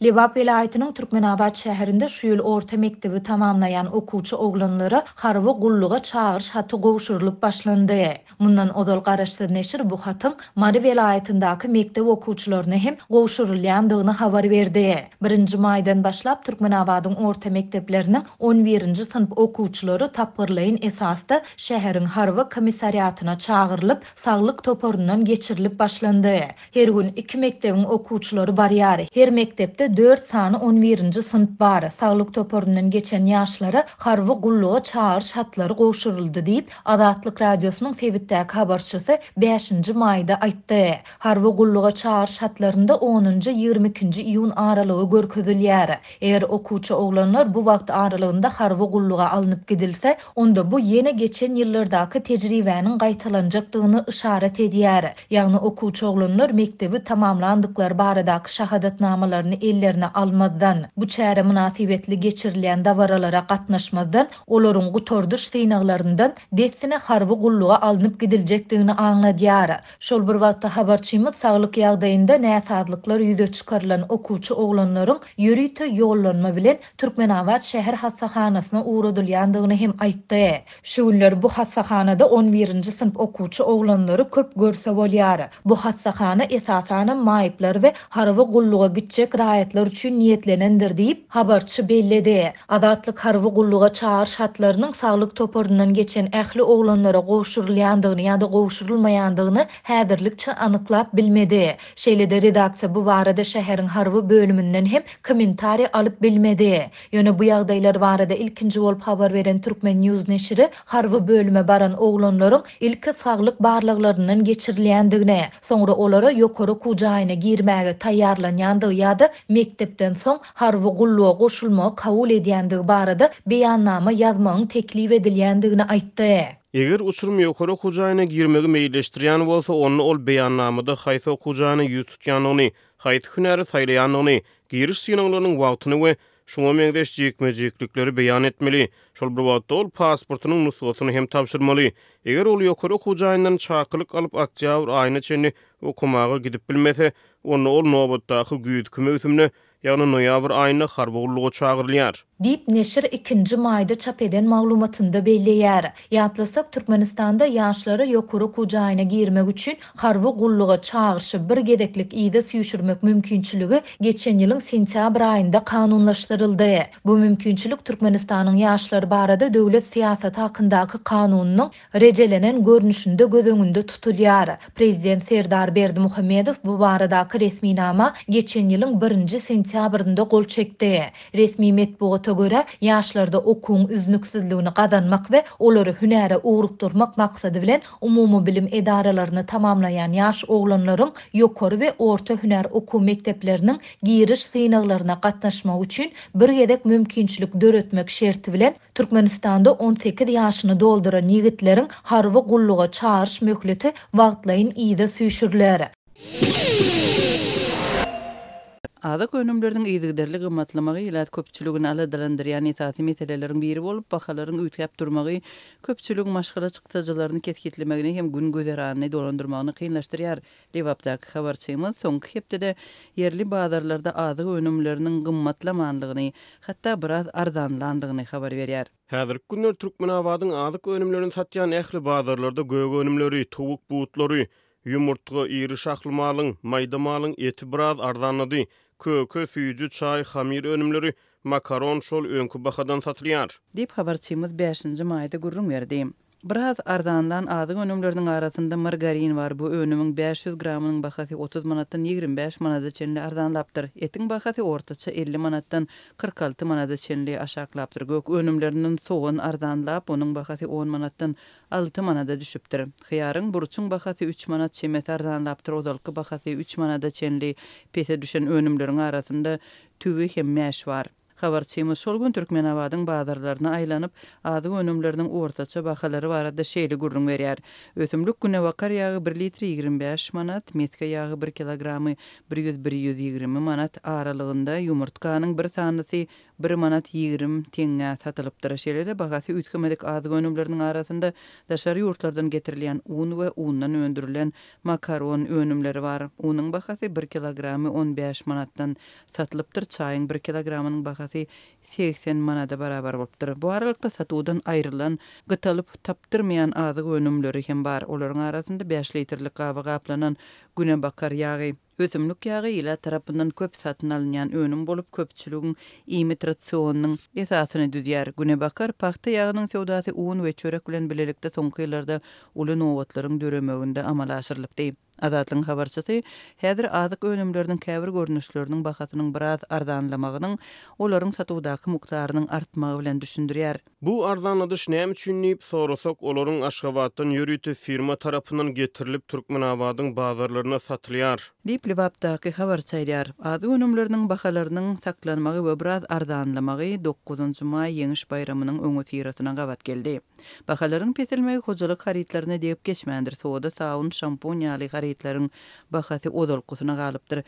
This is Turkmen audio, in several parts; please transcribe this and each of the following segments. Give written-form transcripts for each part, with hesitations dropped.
Lebap welaýatynyň Türkmenabat şäherinde şu ýyl orta mekdebi tamamlaýan okuwçy oglanlara harby gulluga çagyryş haty gowşurylyp başlandy. Mundan ozal garaşsyz neşir bu hatyň Mary welaýatyndaky mekdep okuwçylaryna hem gowşurylýandygyny habar berdi. Birinji maýdan başlap Türkmenabadyň orta mekdepleriniň on birinji synp okuwçylary tapgyrlaýyn esasda şäheriň harby komissariatyna çagyrylyp, saglyk toparyndan geçirilip başlandy. Her gün iki mekdebiň okuwçylary barýar. Her mekdepde dört sany on birinji synp bar. Saglyk toparyndan geçen ýaşlara harby gulluga çagyryş hatlary gowşuryldy diýip, Azatlyk Radiosynyň sebitdäki habarçysy bäşinji maýda aýtdy. Harby gulluga çagyryş hatlarynda onunjy, 22-nji iýun aralygy görkezilýär. Eger okuwçy oglanlar bu wagt aralygynda harby gulluga alnyp gidilse, onda bu ýene geçen ýyllardaky tejribäniň gaýtalanjakdygyny yşarat edýär. Ýagny okuwçy oglanlar mekdebi tamamlandyklary baradaky şahadatnamalaryny ellerine almazdan, bu çäre mynasybetli geçirilýän dabaralara gatnaşmazdan, olaryň gutardyş synaglaryndan dessine harby gulluga alnyp gidiljekdigini aňladýar. Şol bir wagtda habarçymyz saglyk ýagdaýynda näsazlyklar ýüze çykarylan okuwçy oglanlaryň ýörite ýollanma bilen Türkmenabat şäher hassahanasyna ugradylýandygyny hem aýtdy. Şu günler bu hassahanada on birinji synp okuwçy oglanlary köp görse bolýar. Bu hassahana esasanam maýyplar we harby gulluga gitjek raýatlar üçin niýetlenendir diýip, habarçy belledi. Azatlyk harby gulluga çagyryş hatlarynyň saglyk toparyndan geçen ähli oglanlara gowşurylýandygyny ýa-da gowşurylmaýandygyny häzirlikçe anyklap bilmedi. Şeýle-de redaksiýa bu barada şäheriň harby bölüminden hem kommentariý alyp bilmedi. Ýöne bu ýagdaýlar barada ilkinji bolup habar beren Turkmen. News neşiri harby bölüme baran oglanlaryň ilki saglyk barlaglaryndan geçirilýändigini, soňra olara ýokary okuw jaýyna girmäge taýýarlanýandygy ýa-da mekdepden soň harby gulluga goşulmagy kabul edýändigi barada beýannama ýazmagyň teklip edilýändigini aýtdy. Eger uçurym ýokary okuw jaýyna girmegi meýilleşdirýän bolsa, onda ol beýannamada haýsy okuw jaýyna ýüz tutýandygyny, haýsy hünäri saýlaýandygyny, giriş synaglarynyň wagtyny we şuňa meňzeş jikme-jiklikleri beýan etmeli. Şol bir wagtda ol pasportynyň nusgasyny hem tabşyrmaly. Eger ol ýokary okuw jaýyndan çakylyk alyp oktýabr aýyna çenli okamaga gidip bilmese, onda ol nobatdaky güýzki möwsümde ýagny noýabr aýynda harby gulluga çagyrylýar. Diýip, neşir ikinji maýda çap eden maglumatynda belleýär. Ýatlasak, Türkmenistanda ýaşlara ýokary okuw jaýyna girmek üçin harby gulluga çagyryşy bir gezeklik yza süýşürmek mümkinçiligi geçen ýylyň sentýabr aýynda kanunlaşdyryldy. Bu mümkinçilik Türkmenistanyň Ýaşlar barada döwlet syýasaty hakyndaky Kanunynyň rejelenen görnüşinde göz öňünde tutulýar. Prezident Serdar Berdimuhamedow bu baradaky resminama geçen ýylyň birinji sentýabrynda gol çekdi. Resmi metbugata görä, ýaşlarda okuwyň üznüksizligini gazanmak we olary hünäre ugrukdyrmak maksady bilen umumybilim edaralaryny tamamlaýan ýaş oglanlaryň ýokary we orta hünär okuw mekdepleriniň giriş synaglaryna gatnaşmagy üçin bir gezek mümkinçilik döretmek şerti bilen Türkmenistanda 18 ýaşyny dolduran ýigitleriň harby gulluga çagyryş möhleti wagtlaýyn yza süýşüriler. Azyk önümleriniň yzygiderli gymmatlamagy ilat köpçüligini aladalandyrýan esasy meseleleriň biri bolup, bahalaryň üýtgäp durmagy köpçüligiň maşgala çykdajylaryny kesgitlemegini hem gün-güzeranyny dolandyrmagyny kynlaşdyrýar. Lebapdaky habarçymyz soňky hepdede ýerli bazarlarda azyk önümleriniň gymmatlamanlygyny, hatda biraz arzanlandygyny habar berýär. Häzirki günler Türkmenabadyň azyk önümlerini satýan ähli bazarlarda gök önümleri, towuk butlary, ýumurtga, iri şahly malyň, maýda malyň eti biraz arzanlady. Köke, süýji, çaý, hamyr önümleri, makaron şol öňki bahadan satylýar. Diýip, habarçymyz bäşinji maýda gürrüň berdi. Biraz arzanlan azyk önümleriniň arasynda margarin bar. Bu önümiň 500 gramynyň bahasy 30 manatdan 25 manada çenli arzanlapdyr. Etiň bahasy ortaça 50 manatdan 46 manada çenli aşaklapdyr. Gök önümlerinden sogan arzanlap, onuň bahasy on manatdan alty manada düşüpdir. Hyýaryň, burçuň bahasy üç manat çemesi arzanlapdyr. Ozalky bahasy üç manada çenli pese düşen önümleriň arasynda tüwi hem mäş bar. Habarçymyz şol gün Türkmenabadyň bazarlaryna aýlanyp, azyk önümleriniň ortaça bahalary barada şeýle gürrüň berýär, Ösümlik günebakar ýagy bir litri 25 manat, mesge ýagy bir kilogramy bir ýüz-bir 120 manat aralygynda, ýumurtganyň bir sanysy. bir manat 20 teňňä satylypdyr. Şeýle-de, bahasy üýtgemedik azyk önümleriniň arasynda daşary ýurtlardan getirilýän un we undan öndürilen makaron önümleri bar. Unuň bahasy bir kilogramy 15 manatdan satylypdyr, çaýyň bir kilogramynyň bahasy 80 manada barabar bolupdyr. Bu aralykda satuwdan aýrylan, gytalyp tapdyrmaýan azyk önümleri hem bar. Olaryň arasynda bäş litrlik gaba gaplanan günebakar ýagy. Ösümlik ýagy ilat tarapyndan köp satyn alynýan önüm bolup, köpçüligiň iýmit rasionynyň esasyny düzýär. Günebakar pagta ýagynyň söwdasy un we çörek bilen bilelikde soňky ýyllarda uly nobatlaryň döremeginde amala aşyrylypdy. Azatlygyň habarçysy häzir azyk önümleriniň käbir görnüşleriniň bahasynyň biraz arzanlamagynyň olaryň satuwdaky mukdarynyň artmagy bilen düşündirýär. Bu arzanladyş näme üçin diýip sorasak, olaryň Aşgabatdan ýörite firma tarapyndan getirilip Türkmenabadyň bazarlarynda satylýar. Diýip, Lebapdaky habarçy aýdýar. Azyk önümleriniň bahalarynyň saklanmagy we biraz arzanlamagy dokuzynjy maý Ýeňiş baýramynyň öňüsyrasyna gabat geldi. Bahalaryň peselmegi hojalyk harytlaryna degip geçmändir, soda, sabyn, şampun ýaly harytlaryň bahasy ozalkysyna galypdyr.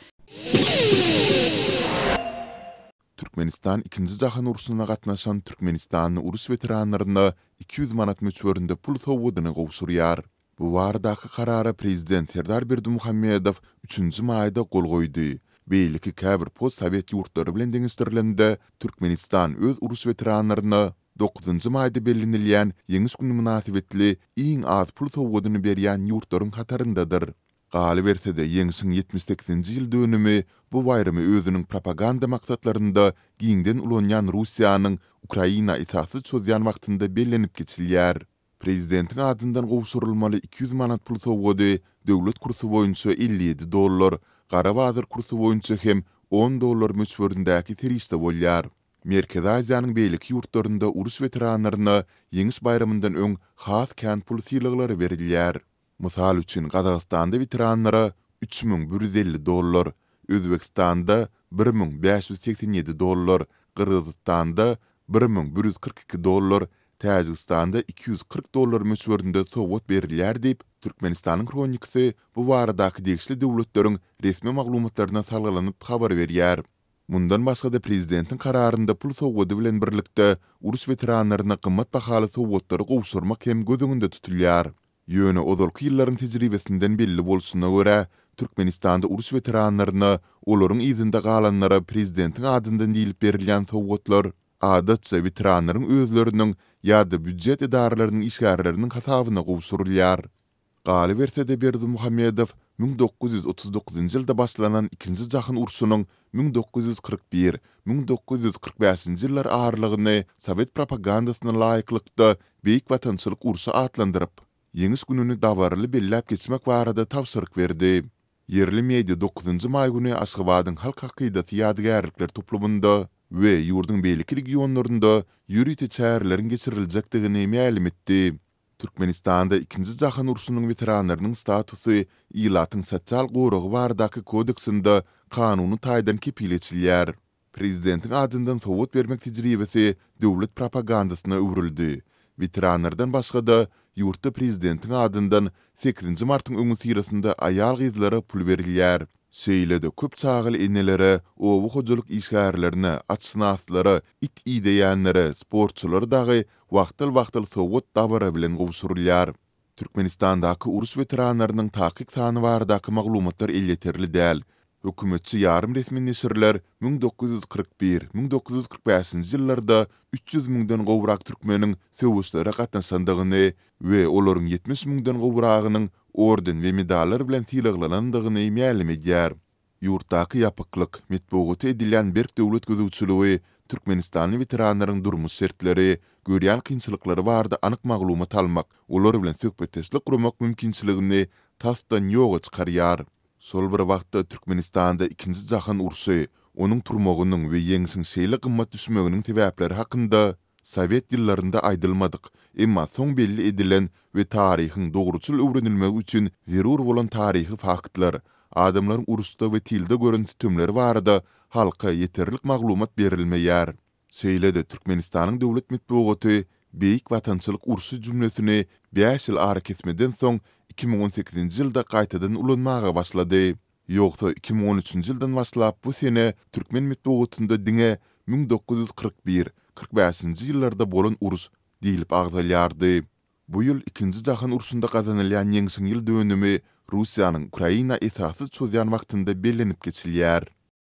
Türkmenistan Ikinji jahan urşuna gatnaşan türkmenistanly uruş weteranlaryna 200 manat möçberinde pul sowgadyny gowşurýar. Bu baradaky karara prezident Serdar Berdimuhamedow üçünji maýda gol goýdy. Beýleki käbir postsowet ýurtlary bilen deňeşdirilende, Türkmenistan öz uruş weteranlaryna dokuzynjy maýda bellenilýän Ýeňiş güni mynasybetli iň az pul sowgadyny berýän ýurtlaryň hataryndadyr. Galyberse-de, Ýeňşiň 78-nji ýyl dönümi bu baýramy özüniň propaganda maksatlarynda giňden ulanýan Russiýanyň Ukraina esassyz çozýan wagtynda bellenip geçilýär. Prezidentiň adyndan gowşurylmaly 200 manat pul sowgady döwlet kursy boýunça 57 dollar, gara bazar kursy boýunça hem on dollar möçberindäki serişde bolýar. Merkezi Aziýanyň beýleki ýurtlarynda uruş weteranlaryna Ýeňiş baýramyndan öň has kän pul sylaglary berilýär. Mysal üçin, Gazagystanda weteranlara 3150 dollar, Özbegistanda 1587 dollar, Gyrgyzystanda 1142 dollar, Täjigistanda 240 dollar möçberinde sowgat berilýär diýip, Türkmenistanyň Hronikasy bu baradaky degişli döwletleriň resmi maglumatlaryna salgylanyp habar berýär. Mundan başga-da prezidentiň kararynda pul sowgady bilen birlikde uruş weteranlaryna gymmat bahaly sowgatlary gowşurmak hem göz öňünde tutulýar. Ýöne ozalky ýyllaryň tejribesinden belli bolşuna görä, Türkmenistanda uruş weteranlaryna, olaryň yzynda galanlara prezidentiň adyndan diýlip berilýän sowgatlar, adatça, weteranlaryň özleriniň ýa-da býujet edaralarynyň işgärleriniň hasabyna gowşurylýar. Galyberse-de Berdimuhamedow 1939-njy ýylda başlanan Ikinji jahan urşunyň 1941, 1945-nji ýyllar aralygyny sowet propagandasyna laýyklykda Beýik Watançylyk urşy atlandyryp, Ýeňiş gününi dabaraly belläp geçmek barada tabşyryk berdi. Ýerli media dokuzynjy maý güni Aşgabadyň Halk hakydasy ýadygärlikler toplumynda we ýurduň beýleki regionlarynda ýörite çäreleriň geçiriljekdigini mälim etdi. Türkmenistanda Ikinji jahan urşunyň weteranlarynyň statusy Ilatyň sosial goragy baradaky kodeksinde kanuny taýdan kepil geçilýär. Prezidentiň adyndan sowgat bermek tejribesi döwlet propagandasyna öwrüldi. Weteranlardan başga-da, ýurtda prezidentiň adyndan sekizinji martyň öňüsyrasynda aýal-gyzlara pul berilýär. Şeýle-de köp çagaly enelere, oba hojalyk işgärlerine, atşynaslara, it ideýänlere, sportçulara dagy wagtal-wagtal sowgat dabara bilen gowşurylýar. Türkmenistandaky uruş weteranlarynyň takyk sany baradaky maglumatlar elýeterli däl. Hökümetçi ýarym resmi neşirler 1941, 1945-nji ýyllarda 300 müňden gowrak türkmeniň söweşlere gatnaşandygyny we olaryň 70 müňden gowragynyň orden we medallar bilen sylaglanandygyny mälim edýär. Ýurtdaky ýapyklyk, metbugata edilýän berk döwlet gözegçiligi türkmenistanly weteranlaryň durmuş şertleri, görýän kynçylyklary barada anyk maglumat almak, olar bilen söhbetdeşlik guramak mümkinçiligini tasdan ýoga çykarýar. Şol bir wagtda Türkmenistanda Ikinji jahan urşy, onuň turmagynyň we ýeňşiň şeýle gymmat düşmeginiň sebäpleri hakynda Sowet ýyllarynda aýdylmadyk, emma soň belli edilen we taryhyň dogruçyl öwrenilmegi üçin zerur bolan taryhy faktlar, adamlaryň uruşda we tylda gören sütemleri barada halka ýeterlik maglumat berilmeýär. Şeýle-de Türkmenistanyň döwlet metbugaty Beýik Watançylyk urşy jümlesini bäş ýyl arakesmeden soň 2018-nji ýylda gaýtadan ulanmaga başlady. Ýogsa 2013-nji ýyldan başlap bu sene türkmen metbugatynda diňe 1941, 45-nji ýyllarda bolan uruş diýlip agzalýardy. Bu ýyl Ikinji jahan urşunda gazanylýan ýeňşiň ýyl dönümi Russiýanyň Ukraina esassyz çozýan wagtynda bellenip geçilýär.